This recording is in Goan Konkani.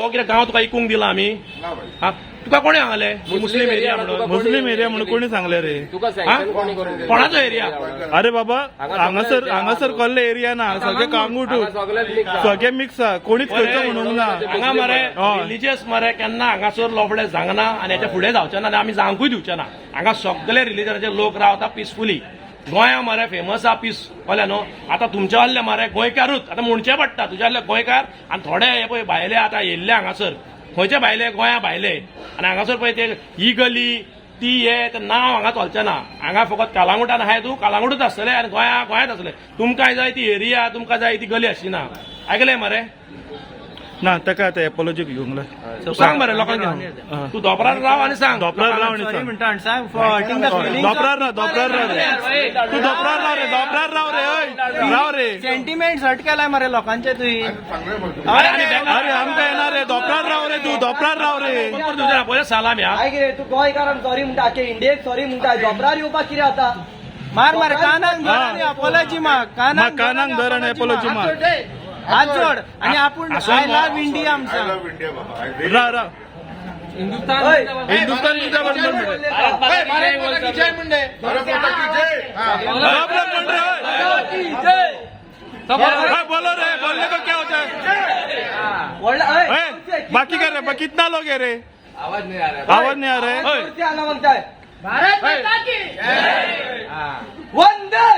तो कितें गांव तुका इकूंक दिला आमी? हा, तुका कोणे सांगले मुस्लिम एरिया म्हणून? मुस्लिम एरिया म्हणून कोणी सांगले रे? तुका सँक्शन कोणी करून दिलें? कोणाचो एरिया? अरे बाबा, हांगासर हांगासर कसले एरिया ना, सगळे कांगूट. सगळेच mix आहा. सगळे मिक्स आहा, कोणीच खंयचो म्हणूंक ना. हांगा मरे हय. रिलिजियस मरे केन्ना हांगासर लोफडे जावंक ना आनी हेच्या फुडें जावचे ना आनी आमी जावंकूय दिवचे ना. हांगा सगळे रिलिजनाचे लोक रावता पिसफुली. गोंया मरे फेमस आहा पीस, कळ्ळें न्हू? आतां तुमच्या वाल्ले मरे गोंयकारूच आतां म्हणचें पडटा, तुज्या वाल्ले गोंयकार आनी थोडे हे पळय भायले आतां येयल्ले हांगासर. खंयचे भायले? गोंया भायले. आनी हांगासर पळय ते ही गली ती हे ते नांव हांगा चलचें ना. हांगा फकत कालांगुटान आहाय तूं कालांगुटूच आसतले आनी गोंया गोंयांत आसतले. तुमकां जाय ती एरिया, तुमकां जाय ती गली आसची ना. आयकलें मरे? ना, ताका आतां एपोलॉजी घेवंक लाय. तूं सांग मरे लोकांक. हा. तूं दोपरार राव आनी सांग. दोपरार राव आनी सॉरी सांग. म्हणटा आनी सांग for hurting the feelings. दोपरार राव, दोपरार राव रे तू, दोपरार राव रे, दोपरार राव रे, ओय राव रे. सेंटिमेंट हर्ट केलाय मरे लोकांचे तुवें. अरे आनी बेकार. अरे आमकां येणार रे, दोपरार राव रे तू, दोपरार राव रे. परत दिवचें ना, पयलें सालाम या. काय कितें तूं गोंयकारांक सॉरी म्हणटा, आख्खे इंडियेक सॉरी म्हणटा, दोपरार येवपाक कितें जाता? मार मार कानाक धर आनी अपोलॉजी माग. माग, कानाक धर आनी apology माग. हात जोड आणि आपण I love India आमचा. राव राव. हय. हिंदुस्तान जिंदाबाद म्हण. बराबर म्हण रे, ओय. ओय, बोलो रे, बोलने को क्या होता है? व्हडला हय. ओय, बाकी कर रे, कितना लोग है रे? आवाज नाही आ रहा. आवाज नहीं आ रहा है. चोरचे हांगा मागताय. भारत वंदे.